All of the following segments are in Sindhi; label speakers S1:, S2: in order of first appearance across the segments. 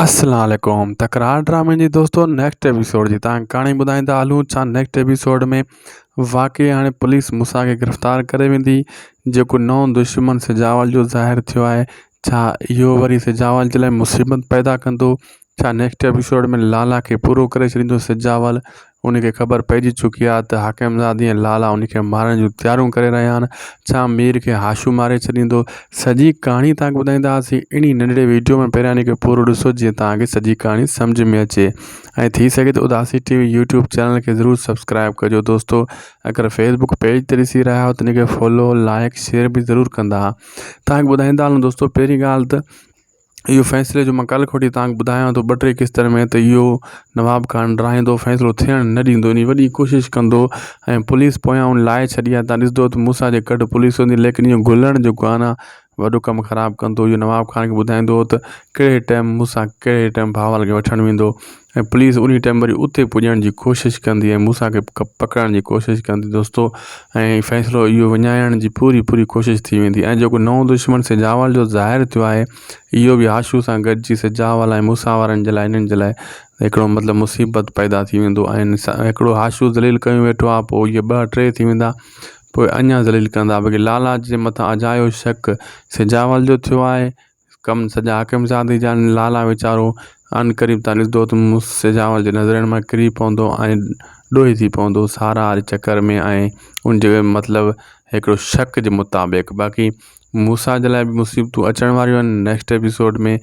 S1: السلام عليڪم تڪرار ڊرامي جي دوستو نيڪسٽ ايپيسوڊ جي تان ڪهاڻي ٻڌائيندا هلون ڇا نيڪسٽ ايپيسوڊ ۾ واقعي هاڻي پوليس موسيٰ کي گرفتار ڪري ويندي جيڪو نئون دشمن سجاول جو ظاهر ٿيو آهي ڇا اهو وري سجاول جي لاء مصيبت پيدا ڪندو ڇا نيڪسٽ ايپيسوڊ ۾ لالا کي پورو ڪري ڇڏيندو سجاول ان کي خبر پئجي چڪي آهي ته حاڪم زادي ۽ لالا ان کي مارڻ جون تياريون ڪري رهيا آهن. ڇا مير کي هاشو ماري ڇڏيندو؟ سڄي ڪهاڻي توهان کي ٻڌائينداسين انهي ننڍڙي ويڊيو ۾ پهريان ان کي پورو ڏسو جيئن توهان کي سڄي ڪهاڻي سمجهه ۾ اچي ۽ ٿي سگهي ته اداسي ٽي وي يوٽيوب چينل کي ضرور سبسڪرائب ڪجو دوستو اگر فيسبوڪ پيج تي ڏسي رهيا آهيو ته ان کي فالو لائڪ شيئر به ضرور ڪندا توهان کي ٻڌائيندا هلون دوستو پهرين ڳالهه ته اهو فيصلي جو مان ڪالهه کان وٺي توهان کي ٻڌايان ٿو ٻه ٽي قسطن ۾ ته اهو نواب خان ڊاهيندو فيصلو ٿيڻ نه ڏيندو ان جي وڏي ڪوشش ڪندو ۽ پوليس پويان ان لاهي ڇڏي آهي توهان ڏسندو ته موسيٰ جي ڪڍ پوليس هوندي ليڪن اهو گهلڻ جيڪو آهي نه وڏو ڪم خراب ڪندو اهو نواب خان کي ٻڌائيندو ته ڪهڙي ٽائيم موسيٰ ڪهڙي ٽائيم بهاول کي وٺڻ ويندو ۽ پوليس انهي ٽائيم وري اتي پڄڻ جي ڪوشش ڪندي ۽ موسيٰ کي پڪڙڻ جي ڪوشش ڪندي دوستو ۽ فيصلو اهو وڃائڻ جي پوري پوري ڪوشش ٿي ويندي ۽ جيڪو نئون دشمن سجاول جو ظاهر ٿيو آهي اهو به هاشو سان گڏجي سجاول ۽ موسيٰ وارن جي لاء انهن جي لاء هڪڙو مطلب مصيبت پيدا ٿي ويندو ۽ هڪڙو هاشو ذليل ڪيو ويٺو آهي پوء اهي ٻه ٽي ٿي ويندا پوء اڃا ذليل ڪندا باقي لالا جي مٿان اجايو شڪ سجاول جو ٿيو آهي ڪم سڄا حاڪم زادي جا لالا ويچارو عن قريب تان ڏسندو ته مون سجاول جي نظرن مان ڪري پوندو ۽ ڏوهي ٿي پوندو سارا چڪر ۾ ۽ ان جي مطلب هڪڙو شڪ جي مطابق باقي موسيٰ جي لاء به مصيبتون اچڻ واريون آهن نيڪسٽ ايپيسوڊ ۾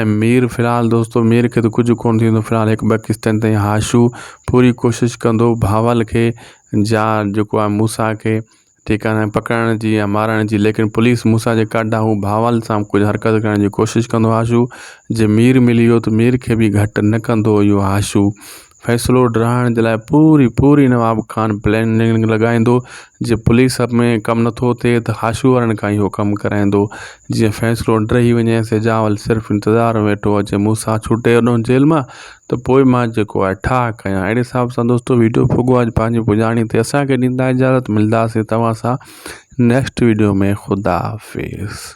S1: ۽ مير في الحال دوستو مير کي ته ڪجهه ڪونه ٿيندو في الحال هڪ ٻه قسطن تائين هاشو پوري ڪوشش ڪندو بهاول کي جا جيڪو آهي موسيٰ کي ٺيڪ آهي پڪڙڻ جي يا مارڻ جي ليڪن پوليس موسيٰ جي ڪڍ آهي هو بهاول سان ڪجهه حرڪت ڪرڻ جي ڪوشش ڪندو هاشو جي مير ملي ويو ته مير کي به گهٽ نه ڪندو اهو هاشو فيصلو ڊاهڻ جي لاء پوري پوري نواب خان پلاننگ لڳائيندو جي پوليس ۾ ڪم نٿو ٿئي ته هاشو وارن کان اهو ڪم ڪرائيندو جيئن فيصلو ڊهي وڃي سجاول صرف انتظار ۾ ويٺو هجي موسيٰ ڇٽي هوڏانهن جيل مان ته پوء مان جيڪو آهي ٺاهه ڪيان اهڙي حساب سان دوستو ويڊيو پڳو آهي پنهنجي پڄاڻي تي اسان کي ڏيندا اجازت ملداسين توهان سان نيڪسٽ ويڊيو ۾ خدا حافظ.